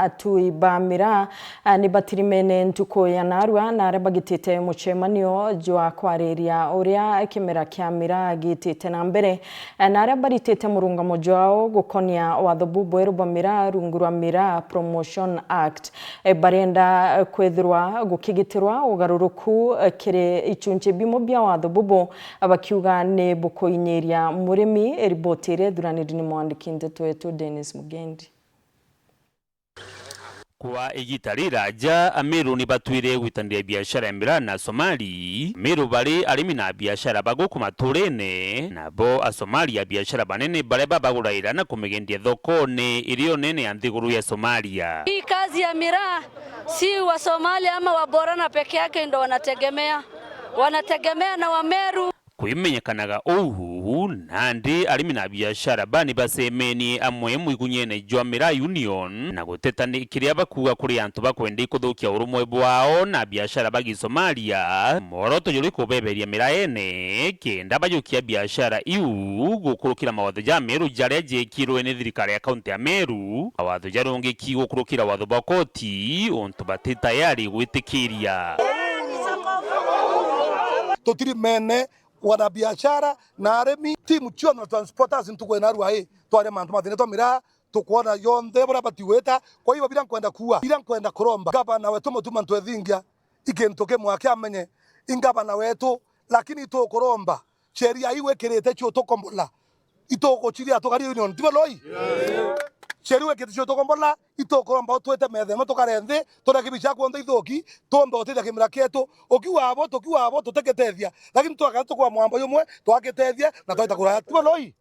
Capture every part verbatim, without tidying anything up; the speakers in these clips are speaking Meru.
Atui ba miraa, a, ni batirimene ntuku ya narua na aria bagitite mucemanio jwa kwariria uria kimera kia miraa gitite na mbere, a, na aria baritite murungamo jwao gukonia watho bubweru bwa miraa rungu rwa Miraa Promotion Act. E, barenda, e, kwithirwa gukigitirwa ugaruruku, e, kiri ichunchi bimwe bia watho bubu, bakiuga ni bukuinyiria murimi. E, riboti iria ithuraniri ni mwandiki nteto wetu Dennis Mugendi. Kwa igita riraja, Ameru ni batwire gwitaniria biashara ya miraa na Asomali. Ameru bari arimi na biashara ba guku maturene, nabo Asomali a biashara banene baria babaguraira na kumigendia thokone irio nene ya nthiguru ya Somalia. Hii kazi ya miraa, si wa Somalia ama wa Borana peke yake ndo wanategemea. Wanategemea na Wameru. Kwimenyekanaga uu, nandi arimi na biashara ba ni bacemenie amwe mwigunyene jwa Miraa Union na guteta ni kiria bakuuga kuri antu bakwenda ikuthukia urumwe bwao na biashara ba Gisomalia, mworoto juri kubeberia miraene kenda bajukia biashara iu gukurukira mawatho ja Meru jaria jekirwe ni thirikari ya kaunti ya Meru, mawatho jarungiki gukurukira watho bwa koti untu bati tayari gwitikiria. Tutirimene wanabiashara na arimi, timu cionthe na transporters ntuku ina rua ii, twaria mantu mathina twa miraa, tukwona yonthe buria bati gwita. Kwa hivyo, biria nkwenda kuuga, biria nkwenda kuromba, gavana wetu Mutuma Ntwethingia, i kintu kimwe akiamenye, i gavana wetu, lakini itukuromba, sheria iu ikirite ciutukombola, ituguciria tukari union, tibo loi? Sheria iu ikirite ciutukombola, itukuromba utwite metha imwe tukare nthi, tureke bicha kuonthe ithuki, tuombe utithia kimira kietu. Ukiuga abo, tukiuga abo, tutikitethia, lakini twakara tukwa mwambo jumwe, twakitethia na twaita kuraya, tibo loi?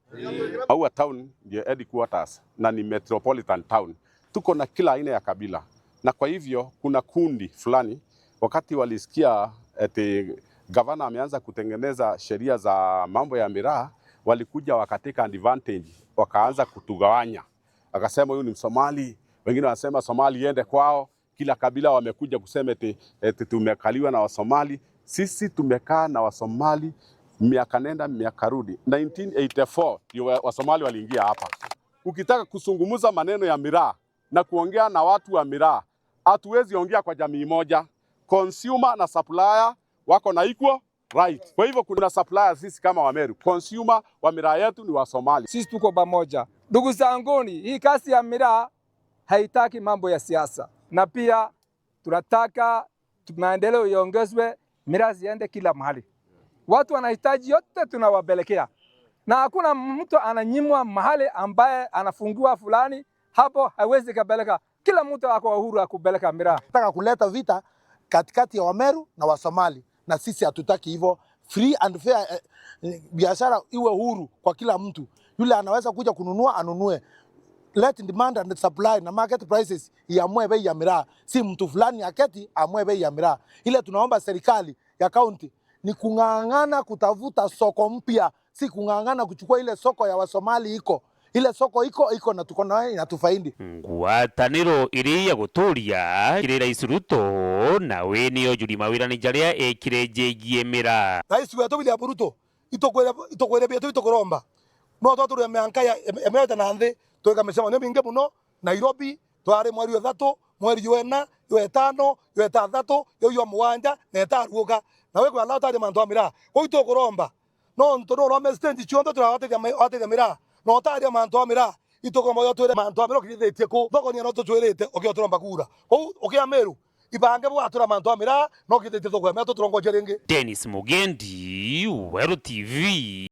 Maua town ndio headquarters na ni metropolitan town. Tuko na kila aina ya kabila, na kwa hivyo kuna kundi fulani, wakati walisikia eti gavana ameanza kutengeneza sheria za mambo ya miraa, walikuja wakateka advantage, wakaanza kutugawanya. Akasema, "Huyu ni Msomali," wengine wanasema, "Somali iende kwao." Kila kabila wamekuja kusema eti, eti tumekaliwa na Wasomali. Sisi tumekaa na Wasomali miaka nenda miaka rudi. Nineteen eighty-four ndio wa-, Wasomali waliingia hapa. Ukitaka kuzungumza maneno ya miraa na kuongea na watu wa miraa, hatuwezi ongea kwa jamii moja. Consumer na supplier wako na equal right. Kwa hivyo kuna supplier, sisi kama Wameru, consumer wa miraa yetu ni Wasomali. Sisi tuko pamoja. Ndugu zanguni, hii kazi ya miraa haitaki mambo ya siasa, na pia tunataka tu-, maendeleo iongezwe, miraa ziende kila mahali. Watu wanahitaji yote tunawapelekea, na hakuna mtu ananyimwa mahali ambaye anafungiwa fulani, hapo hawezi kapeleka. Kila mtu ako uhuru ya kupeleka miraa. Nataka kuleta vita katikati ya Wameru na Wasomali, na sisi hatutaki hivyo. Free and fair, eh, biashara iwe huru kwa kila mtu. Yule anaweza kuja kununua, anunue. Let demand and supply na market prices iamue bei ya miraa. Si mtu fulani aketi amue bei ya miraa. Ile tunaomba serikali ya kaunti ni kung'ang'ana kutafuta soko mpya, si kung'ang'ana kuchukua ile soko ya Wasomali iko. Ile soko iko, iko na tuko nayo inatufaidi. Ngwataniro iri ya guturia kiri Rais Ruto, na wi ni ujuri mawirani jaria ekire jegie miraa. Rais wetu William Ruto, itukwire, itukwire bietu itukuromba. No twaturire mianka ya, ya miaka na nthi, twika micemanio mingi muno, Nairobi, twari mweri wa ithatu, mweri jwa ina, jwa itano, jwa itathatu, jwa, jwa mugwanja, na itaruka. Na wi kwala utaria mantu a miraa. Kwou itukuromba. Nontu nurome stage cionthe turagwatithia mi-, gwatithia miraa. Na utaria mantu a miraa. Itukuromba utwire mantu a miraa ukithitie ku. Thoko ni no tutwirite, ukiuga turomba kuura. Kwou ukia Meru, ibange bwatura mantu a miraa, no ukithitie thoko ya miraa tuturongocia ringi. Dennis Mugendi, Weru T V.